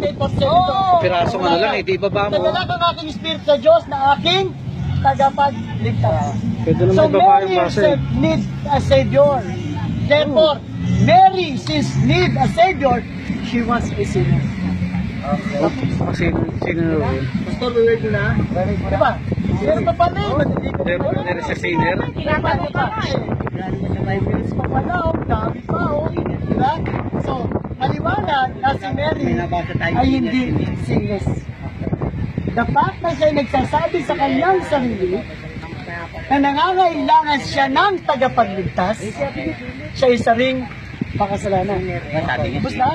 48%. Oo. Pirasong ano lang eh, di baba mo. Nagalak ang aking spirit sa Diyos na aking tagapagligtas. Pwede naman So ibaba Mary yung base. herself needs a savior. Therefore, Mary, since need a savior, she was a sinner. Oh, sino, sino na yun? Pastor, we wait na. Diba? Meron pa pala eh. There is a sinner. Tinatanong pa nga eh. 5 minutes pa pala, oh. Dami pa, oh. Diba? So, maliwanag na si Mary May nabasa tayo. Ay hindi sinless. The fact na siya ay nagsasabi sa kanyang sarili na nangangailangan siya ng tagapagligtas, siya isa ring makasalanan. Sabi niya, Tapos na?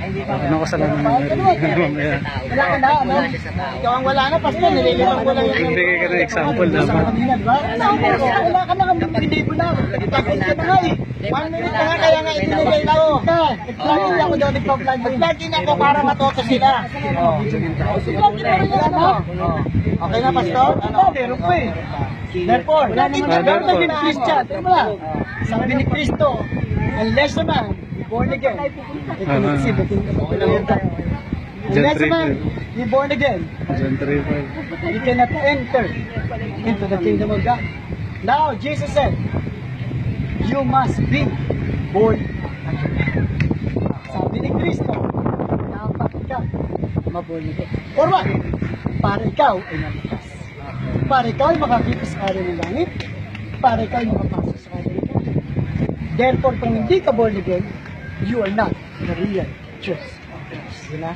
Ano kasalanan ni Mary? Mamaya. Wala ka na, ano? Ikaw ang wala na, Pastor. Nililiwan ko lang yung Nagbigay ka ng example dapat. Kanina, di ba? Wala ka na, hindi mo na. Tapos ka na nga eh. 1 minute na nga, kaya nga ibinigay ko. Ka, nag-plug ako daw, nagpa-plug din. Mag-plug in ako para matoto sila. Oh. Plug in mo rin yan, ano? Oh. Okay na, Pastor? Ano? Ano? Meron pa eh. Therefore, wala naman Ah, ang therefore. naging Christian. Tama ba? Sabi ni Kristo, unless a man be born again, he cannot see the kingdom of God. Unless a man be born again, John 3:5. he cannot enter into the kingdom of God. Now, Jesus said, "You must be born again." Sabi ni Kristo, dapat ka maborn again. For what? Para ikaw ay maligtas. Para ikaw ay makakita sa hari ng langit. Para ikaw ay makapasok sa hari ng langit. Therefore, kung hindi ka born again, you are not the real church of Christ. Yun na?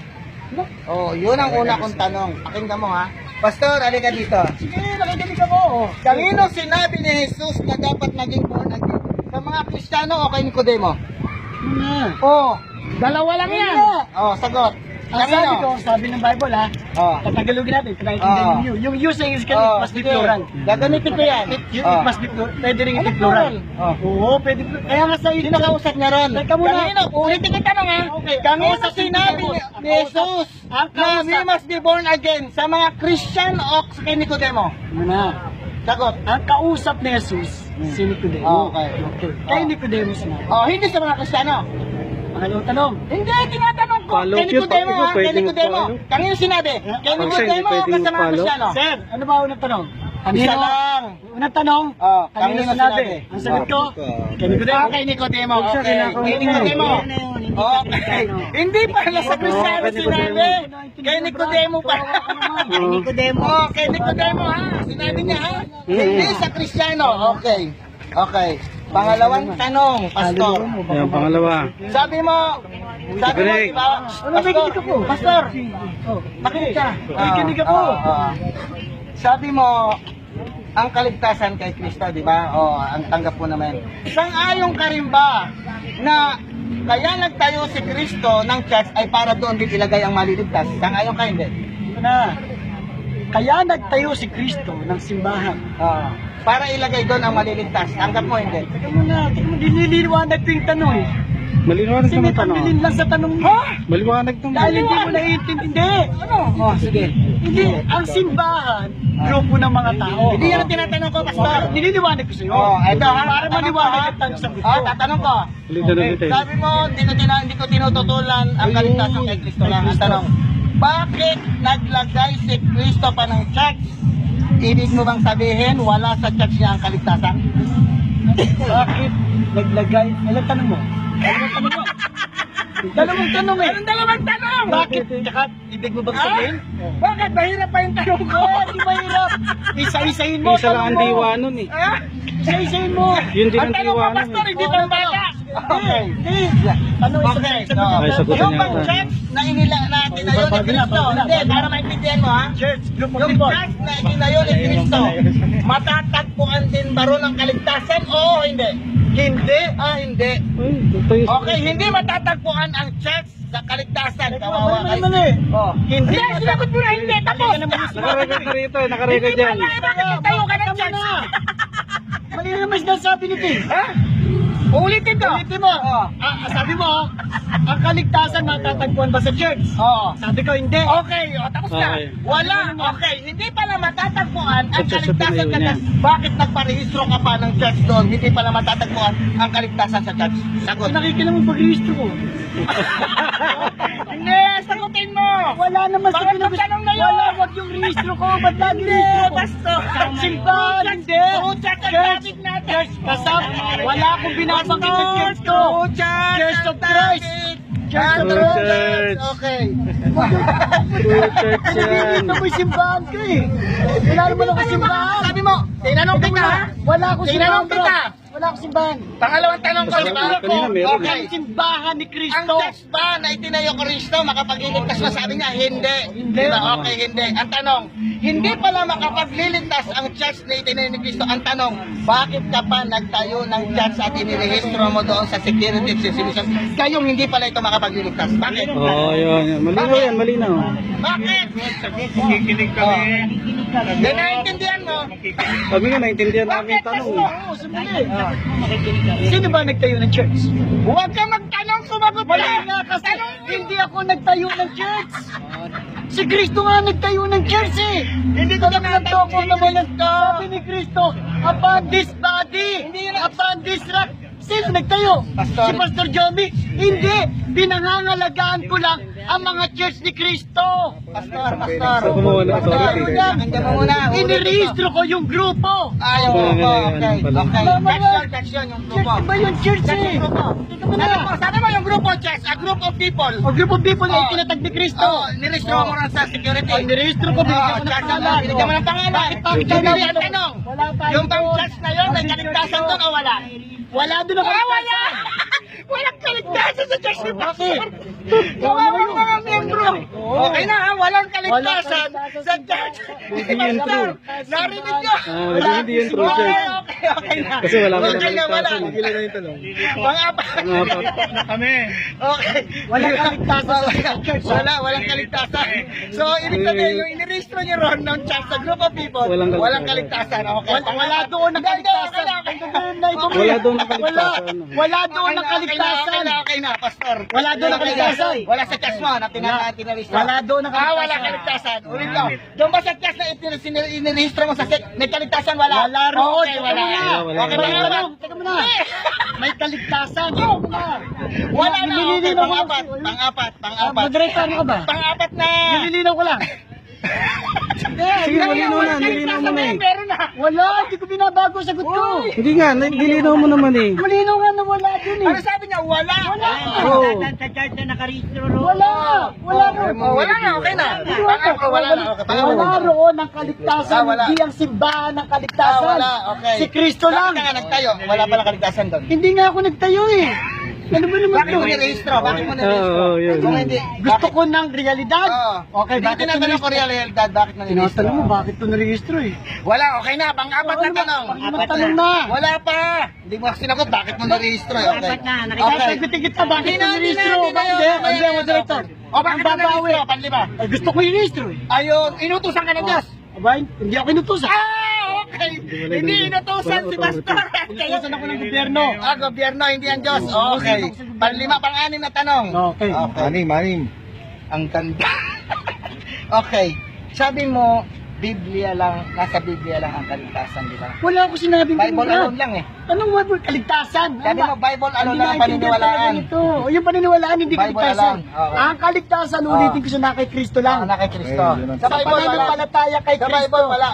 No? Oh, yun ang una kong tanong. Pakinggan mo ha. Pastor, halika dito. Sige, nakikinig ako. Kanino sinabi ni Jesus na dapat maging born again? Sa mga Kristiyano o kay Nicodemo? Yun na. Oh, dalawa lang Yun yan. na. Oh, sagot. Ang sabi ko, sabi ng Bible ha, Oh. Tatagalogin natin, pinaintindihan Oo. yung you. Yung you sa English kasi Oh, must be sige. plural. Gagamitin ko yan. It must be plural. Pwede rin Ano iti plural. Oh. Oo, pwede plural. Kaya nga sa Sino kausap niya ron? Teka muna. Kanino? Ulitin kita tanong ha. Okay. Kanino Kausap si sinabi Nicodemo. ni Ang ni Jesus ang na we kausap. must be born again sa mga Christian o kay Nicodemo? Ano na? Sagot. Ang kausap ni Jesus, si Nicodemo. Okay. Okay. Kay Nicodemo sinabi. Oh, hindi sa mga Kristiyano. Pangalawang tanong. Hindi, tinatanong ko. Follow Kay cute, Nicodemo ikaw ha, kay pwedeng Nicodemo. follow. Kanino sinabi? Kay Pag siya hindi Nicodemo o pwedeng sa mga follow. Kristiyano? Sir, ano ba unang tanong? Isa lang. Unang tanong, Oh, kanino kanino sinabi? sinabi? Ang sagot ko, kay Nicodemo. Ah, kay Nicodemo. Huwag siya Okay. kinakausap. Kay Nicodemo. Okay. Hindi pala sa Kristiyano Oo, kay Nicodemo. sinabi. Kay Nicodemo pala. Kay Nicodemo. Oh, kay Nicodemo ha. Sinabi niya ha. Hindi sa Kristiyano. Okay. Okay. Pangalawang tanong, Pastor. Yan, pangalawa. Sabi mo, Break. di ba? Ano, nakikinig ako. Pastor, Oh, makinig ka. Nakikinig ako. Ah, ah. Sabi mo, ang kaligtasan kay Kristo, di ba? Oh, ang tanggap mo naman. Sang-ayon ka rin ba na kaya nagtayo si Kristo ng church ay para doon din ilagay ang maliligtas? Sang-ayon ka hindi? Ito na. Kaya nagtayo si Kristo ng simbahan. Ah, para ilagay doon ang maliligtas. Tanggap mo hindi? Teka muna, teka muna, diniliwanag ko yung tanong eh. Maliwanag Kasi may naman tanong. pambilin lang sa tanong mo. Maliwanag naman. Dahil hindi mo naiintindi. Hindi. Ano? Oh, sige. Hindi. Ang simbahan, grupo ng mga tao. Hindi yan ang tinatanong ko, Pastor. Nililiwanag ko sa'yo. Oh, eto ha. Para Tatanong ko, maliwanag ha? ang tanong sa Ah, ko. tatanong ko. Ulit na ulit eh. Sabi mo, hindi ko tinututulan ang kaligtasan kay Kristo lang. Ang tanong, bakit naglagay si Kristo pa ng church? Ibig mo bang sabihin, wala sa church niya ang kaligtasan? Bakit naglagay? Ilang tanong mo? Ilang tanong mo? Dalawang tanong eh. Anong dalawang tanong? Bakit? Tsaka, ibig mo bang sabihin? Bakit? Mahirap pa yung tanong ko. Oh, di mahirap. Isa-isahin mo. Isa lang ang tanong mo. diwa nun eh. Ha? Isa-isahin mo. Yun din Ang ang tanong diwa ko, nun Pastor, eh. hindi pang bata. Okay. Hindi. Tanong isa Okay. isa No. Ay, sagutan Yung niya bang ata. church na inila na tinayo ni Kristo? Hindi, para maintindihan mo ha. Church, group of Yung people. church na itinayo ni Kristo, matatagpuan din ba ron ang kaligtasan? Oo, hindi. Hindi. Ah, hindi. Uy, tayo Okay, hindi matatagpuan ang church sa kaligtasan. Teka, Kawawa mali, kayo. mali, mali. Oh. Hindi. Hindi, sinagot mo na hindi. Tapos. Nakarecord na rito eh, nakarecord Hindi yan. pala, eh, bakit nagtayo ka ng church? Mali naman sinasabi ni King. Ha? Ulitin ko. Ulitin mo. Oo. Ah, ah, sabi mo, ang kaligtasan matatagpuan ba sa church? Oo. Sabi ko, hindi. Okay, o, tapos na. Okay. Wala. Okay, hindi pala matatagpuan ang Sa church kaligtasan sa sa tinayo church. Bakit nagparehistro ka pa ng church doon? Hindi pala matatagpuan ang kaligtasan sa church. Sagot. Nakikilang mo pag-rehistro ko. Hindi, naman sa Bakit pinag- tanong na yun? Wala, wag yung rehistro ko. Ba't lagi Hindi, rehistro ko? pastor. Simbahan, hindi. True church ang Church, topic natin. church, kasam. Wala akong binabanggit na church ko. True church. Church of ang Christ. topic. Church of True Christ. church. Okay. True church yan. Pinag-iisip mo yung simbahan ko eh. Wala naman ako simbahan. Sabi mo, tinanong kita ha? Wala akong simbahan, Tinanong bro. kita. Wala akong simbahan. Pangalawang tanong ko, di ba? Kanina meron. Okay. Ang simbahan ni Ang Kristo. church ba na itinayo ko Kristo, makapagliligtas ba? Sabi niya, hindi. Hindi. Di ba? Okay, hindi. Ang tanong, hindi pala makapagliligtas ang church na itinayo ni Kristo. Ang tanong, bakit ka pa nagtayo ng church at inirehistro mo doon sa Security Institution? Kayong hindi pala ito makapagliligtas. Bakit? Oo, oh, yun, yun. Malinaw yan, malinaw. Bakit? Makikinig kami. Hindi, naiintindihan mo. Kami nga, naintindihan namin yung tanong eh. Oo, sandali. Sino ba nagtayo ng church? Huwag kang magtanong, sumagot ka. Wala nga kasi hindi ako nagtayo ng church. Si Kristo nga nagtayo ng church eh. Hindi ko Talagang tinatanong nagtoko si naman ng Kristo. sabi ni Kristo, upon this body, upon this rock. Sino nagtayo? Pastor. Si Pastor Joby? Hindi. Pinangangalagaan ko lang ang mga church ni Kristo. Pastor, pastor. So, gumawa ng authority. Pastor, pakinggan mo muna. Inirehistro ko yung grupo. Ah, yung grupo. Okay. Okay. Tama Church na. yun, church yun, yung Church, grupo. iba yung church Church eh. yung grupo. Teka mo na. Sabi mo yung grupo, church, a group of people. O group of people na Oh. itinatag ni Kristo. Oh, nirehistro mo rin sa security. Oh, nirehistro ko, binigyan Oh, ko ng church, pangalan. binigyan mo ng pangalan. Bakit bakit tayo Hindi, ang na- tanong. Wala tayo Yung bang doon. church na yun, may Ang kaligtasan church doon o wala? Wala doon ang Ah, wala! kaligtasan. Walang kaligtasan sa church ni Pastor. Bakit? Kawawang mga miyembro. Okay na ha, walang kaligtasan Walang kaligtasan sa church ni Hindi yan Pastor. true. Narinig nyo? Ah, hindi yan true Okay, church. okay na. Kasi wala pa Okay na, wala. kaligtasan eh. Pang-apat. Pang-apat. Na kami. Okay. Walang kaligtasan sa church. Wala, walang kaligtasan. So, ibig sabihin, yung inirehistro niyo ron ng church sa group of people, Walang kaligtasan. walang kaligtasan. Okay. Wala doon ang Hindi, hindi, kaligtasan. okay na, okay na. Wala doon ang kaligtasan. Wala, wala doon ang Okay na, okay kaligtasan. na, okay na, pastor. Wala doon ang Okay na. kaligtasan. Wala sa church mo, na tinarehistro. Wala doon ang Ah, wala kaligtasan. kaligtasan. Ulit lang. Doon ba sa church na inirehistro mo sa sec, may kaligtasan, wala? Wala roon. Okay, wala. Teka muna. Wala, wala, Okay, wala. pang-apat. Teka muna. May kaligtasan. Teka muna. Wala na. Okay, Nililinaw ko lang. pang-apat, pang-apat, pang-apat. Moderator, ano ka ba? Pang-apat na. Nililinaw ko lang. Sige, malinaw na, nilinaw mo na eh. Meron na. Wala, hindi ko binabago ang sagot ko. Hindi nga, nilinaw mo naman eh. Malinaw nga na wala dun eh. Ano sabi niya? Wala. Wala. Oo. Wala. Wala roon. Oh, wala na, okay na. Pang-apat, wala na. Okay, pang-apat. Wala roon ang kaligtasan, Ah, wala. hindi ang simbahan ng kaligtasan. Ah, wala, okay. Si Kristo lang. Bakit ka nga nagtayo? Wala pala kaligtasan doon. Hindi nga ako nagtayo eh. Ano ba naman Bakit to? mo nirehistro? Bakit mo nirehistro? Oo, yun. Kung hindi, Gusto ko ng realidad. Oo. Okay, Hindi bakit tinatanong ko realidad, bakit mo nirehistro? Tinatanong mo, bakit to nirehistro eh? Wala, okay na. Pang-apat na Ano ba? tanong. Pang-apat tanong na. Wala pa. Hindi mo ako sinagot, bakit mo nirehistro? eh? Okay. Okay. Sasagutin kita, bakit Hindi to na, hindi na, nirehistro? hindi na Bakit? yun. Hindi, hindi, moderator. O bakit Ang mo babawi. nirehistro? Panlima. Ay, gusto ko i-rehistro eh. Ayun, inutusan ka ng Diyos. Aba, hindi ako inutusan. Ah, okay. Wala Hindi yun. inutusan Walang si authority. Pastor. Inutusan ako ng gobyerno. Ah, gobyerno, hindi ang Diyos. Okay. Panlima, pang-anim na tanong. Okay. Okay. Anim, anim. Ang ganda. Okay. Sabi mo, Biblia lang, nasa Biblia lang ang kaligtasan, di ba? Wala ako sinabing Bible ganun, alone lang eh. Anong Bible? Kaligtasan. Ano Sabi ba? mo, Bible alone Hindi lang ang naintindihan talaga paniniwalaan. nito. O, yung paniniwalaan, hindi Bible kaligtasan. alone. Okay. Ang kaligtasan, ulitin ko siya na kay Kristo lang. Ah, na kay Kristo. Sa Sa Bible, wala. pananampalataya kay Sa Kristo. Bible, wala.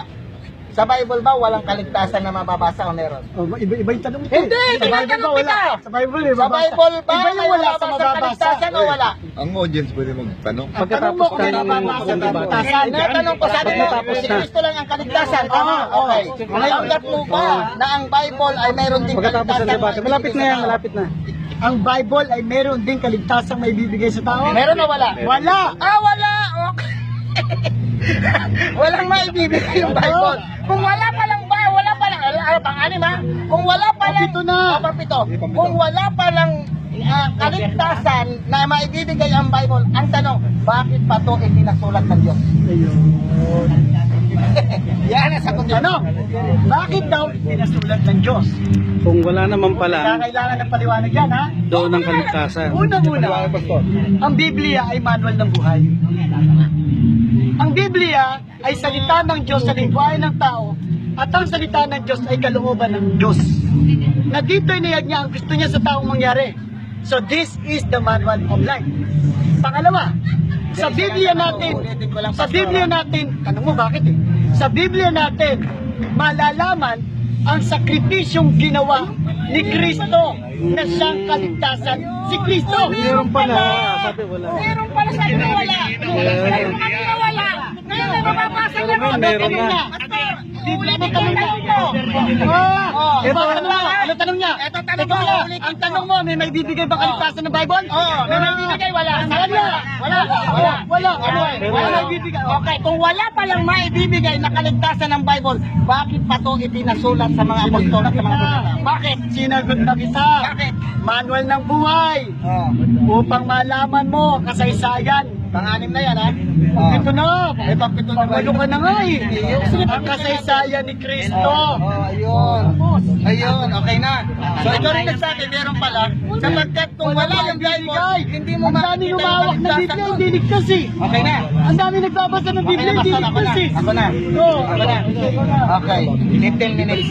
Sa Bible ba, walang kaligtasan na mababasa o meron? Oh, iba yung tanong ito. Hindi, eh. Sa Bible tinatanong ba wala? kita. Sa Bible, eh, Sa mabasa. Bible ba, Iba yung may wala sa mababasa mababasa. kaligtasan o wala? Ang audience pwede magtanong. Ang tanong mo Pagkatapos kung may ng mababasa ng debate. kaligtasan. Tinatanong ko, sabi mo, Pagkatapos si na. Kristo lang ang kaligtasan. Tama? Oo. Okay. Tanggap mo ba na ang Bible ay meron ding Pagkatapos ng kaligtasan? debate. Malapit na yan, malapit na. Ang Bible ay meron ding kaligtasang may bibigay sa tao. Meron o wala? Wala. Ah, wala! Okay. Walang maibibigay yung Bible. Kung wala pa lang ba, wala pa lang, ano, pang-anim ha? Kung wala pa lang, Pito na. Oh, pang-pito. Kung wala pa lang kaligtasan na maibibigay ang Bible, ang tanong, bakit pa to itinasulat ng Diyos? Ayun. Yan ang sagot niyo. Ano? Bakit daw pinasulat ng Diyos? Kung wala naman pala, Kailangan ng paliwanag yan, ha? doon ang kaligtasan. Unang-una, ang Biblia ay manual ng buhay. Ang Biblia ay salita ng Diyos sa lingwahe ng tao at ang salita ng Diyos ay kalooban ng Diyos. Na dito inayag niya ang gusto niya sa taong mangyari. So this is the manual of life. Pangalawa, Sa Biblia natin, Ulitin ko lang, sa Pastor. Biblia natin, tanong mo bakit eh? Sa Biblia natin, malalaman ang sakripisyong ginawa ni Kristo na siyang kaligtasan. Si Kristo! Meron pala. Sabi wala. Meron pala, sabi mo wala. Sabi mo kanina wala. Ngayon may mababasa niya ko. Meron na. Biblia mo tanong niya. Ah, Oh, ito tanong niya. Ano tanong niya? Ito tanong Ito mo, na. ulitin Ang tanong mo, may maibibigay ba kaligtasan ng Bible? Oo, may maibibigay, wala. Wala. Wala. Wala. Wala. Ano? Wala maibibigay. Okay, kung wala palang maibibigay na kaligtasan ng Bible, bakit pa to ipinasulat sa mga apostol at sa mga propeta? Bakit? Sinagot na kita. Bakit? Manual ng buhay. Oh, Upang malaman mo ang kasaysayan. Pang-anim na yan, ha? Oh. Ito na. Ito, pito na ba? Pangwalo ka na nga eh. Ang kasaysayan ni Kristo. Oh, ayun. Ayun, okay na. So ikaw rin nagsabi, meron pala. Sapagkat kung wala yung Bible, hindi mo Ang dami makikita yung lumawak ng kaligtasan Biblia, doon. hindi ligtas eh. Okay na. Ang dami nagbabasa ng Okay Biblia, na, hindi Pastor. Ako ligtas na. eh. Ako na. Oo. Ako na. Okay. 15 minutes.